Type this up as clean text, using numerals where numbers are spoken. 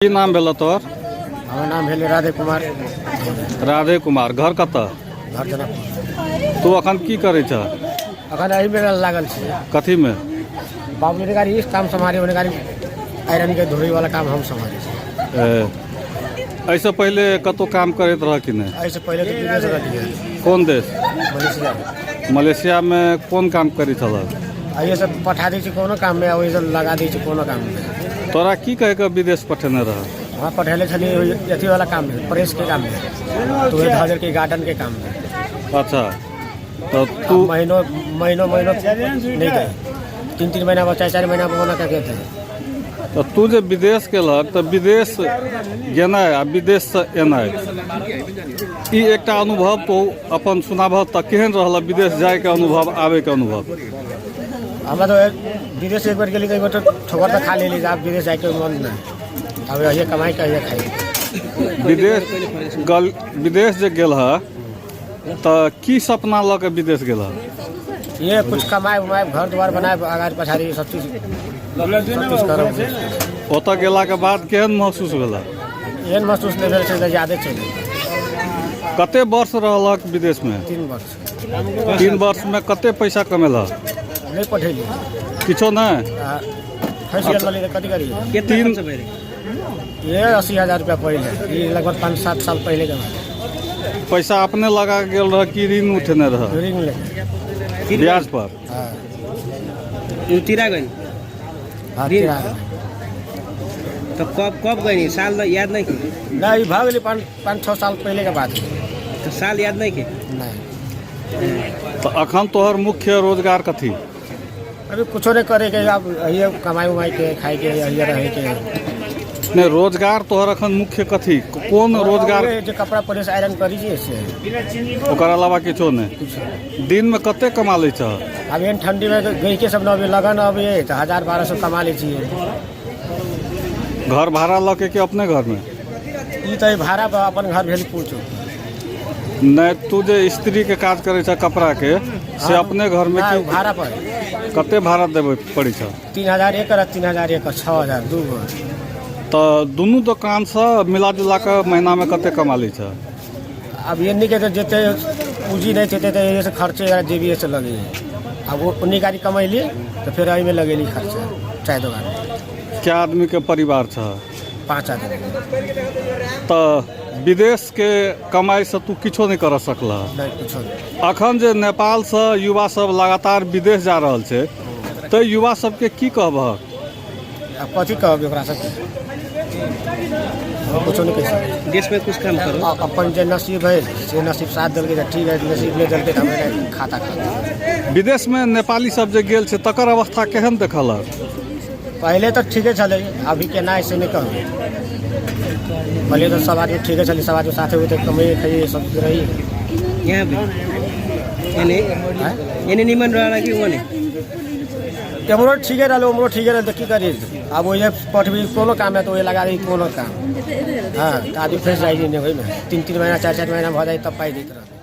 की नाम भेल तोहर? हमर नाम भेलै राधे कुमार। राधे कुमार, घर कतऽ? घर जनकपुर। तू अखन की करै छह? अखन एहिमे लागल छी। कथीमे? बाबू गाड़ी काम सम्हारी, ओने गाड़ी आयरन के धोए वाला काम हम सम्हारी छी। एहिसँ पहिले कतहु काम करैत रह कि नहि? एहिसँ पहिले तऽ विदेश रहलियै। कोन देश? मलेशिया। मलेशियामे कोन काम करै छलह? एहिए सब पठा दै छै कोनो काममे, ओहि सब लगा दै छै कोनो काममे। तोरा की कहि कऽ विदेश पठेने रह? वहाँ पठेले छलियै ओहि अथीवला काममे, प्रेसके काममे, तऽ ओहे धऽ देलकै गार्डनके काममे। अच्छा, तऽ तू महीनो महीनो महीनो नहि दै, 3-3 महीना बाद, 4-4 महीना बाद ओना कऽ दै। तऽ तू जे विदेश गेलहक, तऽ विदेश गेनाइ आ विदेशसँ एनाइ, ई एकटा अनुभव तू अपन सुनाबह तऽ केहन रहल विदेश जायके अनुभव, आबैके अनुभव? हमरा तऽ विदेश एक बेर गेली तऽ एक बेर तऽ ठोकर तऽ खा लेली। आब विदेश जायके मन नहि, आब यही कमाइ के यही खाइ। विदेश जे गेल ह तऽ की सपना लऽ के विदेश गेल ह? ये कुछ कमाए उमाए, घर द्वार बनाए, अगाड़ी पछाड़ी सब चीज करब। ओतऽ गेलाके बाद केहन महसूस भेल? एहन महसूस नहि भेल छै तऽ ज्यादे चलि। कते वर्ष रहलक विदेशमे? 3 वर्ष। 3 वर्षमे कते पैसा कमेलह? नहि पठेली। किछो नहि? आ, फँसि गेल रहली तऽ कथी करियै? तीन ये 80,000 रुपया पहिले, ई लगभग 5-7 साल पहिले के बात। पैसा अपने लगा के गेल रह कि ऋण उठेने रह? ऋण ले। ब्याज पर? हाँ। तिरा गई? हाँ। ऋण? तिरा गेलै। तो कब कब गई, साल याद नहीं की? नहीं, ई भऽ गेलै 5-6 साल पहिले के बात। तो साल याद नहीं की? नहीं। तऽ अखन तोहर मुख्य रोजगार कथी? अभी कुछो नहीं करे के, अब यही कमाई उमाई के, खाए के, यही रहे के। नहि, रोजगार तोहर अखन मुख्य कथी, कोन रोजगार? जे कपड़ा प्रेस आयरन करी छी से। ओकर अलावा किछो नहि? दिनमे कते कमा लै छह? अब एहन ठंडी में गैके सब न अभी लगन अभी तऽ 1000-1200 कमा लै छियै। घर भाड़ा लऽ के कि अपने घरमे? ई तऽ भाड़ा पर, अपन घर भेल पूछो। नहि, तू जे स्त्रीके काज करै छह कपड़ाके, से अपने घरमे नहि, कि भाड़ा पर। कते भाड़ा देबै पड़ै छह? 3000 एकर आ 3000 एकर, 6000 दू गो। तऽ दुनू दोकानसँ मिला जुला कऽ महीनामे कते कमा लै छह? अब एन्नी के तऽ जते पूंजी नहि छै तऽ एहिसँ खर्चे जेबीए से लगैए। आब ओन्नी गाड़ी कमैली तऽ फेर एहिमे लगेली खर्चा चाय दोकान। कै आदमीके परिवार छह? 5 आदमी। तऽ विदेशके कमाइसँ तू किछो नहि करऽ सकलह? नहि, कुछो नहि। अखन जे नेपालसँ युवा सब लगातार विदेश जा रहल छै, तऽ युवा सबके की कहबह? आब कथी कहब ओकरा सबके? हम कुछो नहि कहि सकै। देश में कुछ काम करो। अपन जे नसीब है से नसीब साथ देलकै तऽ ठीक है, नसीब नहि देलकै तऽ हम खाता खाता। विदेशमे नेपाली सब जे गेल छै, तकर अवस्था केहन देखलक? पहिले तऽ ठीके छलै, अभी केना है से नहि कहब। पहिले तऽ सब आदमी ठीके छलै, सब आदमी साथे उथे कमाइए खाइए, सब चीज रही। यहाँ भी एने एने निमन रहा कि ओने? एम्हरो ठीके रहलै, उम्हरो ठीके रहलै, तऽ की करी आब? ओहे पठबी कोनो काम है तऽ ओहे लगा दी कोनो काम। हँ, तऽ आदमी फँसि जाइ छै ने ओहिमे, 3-3 महीना, 4-4 महीना भऽ जाइ तब पाइ दैत रहल।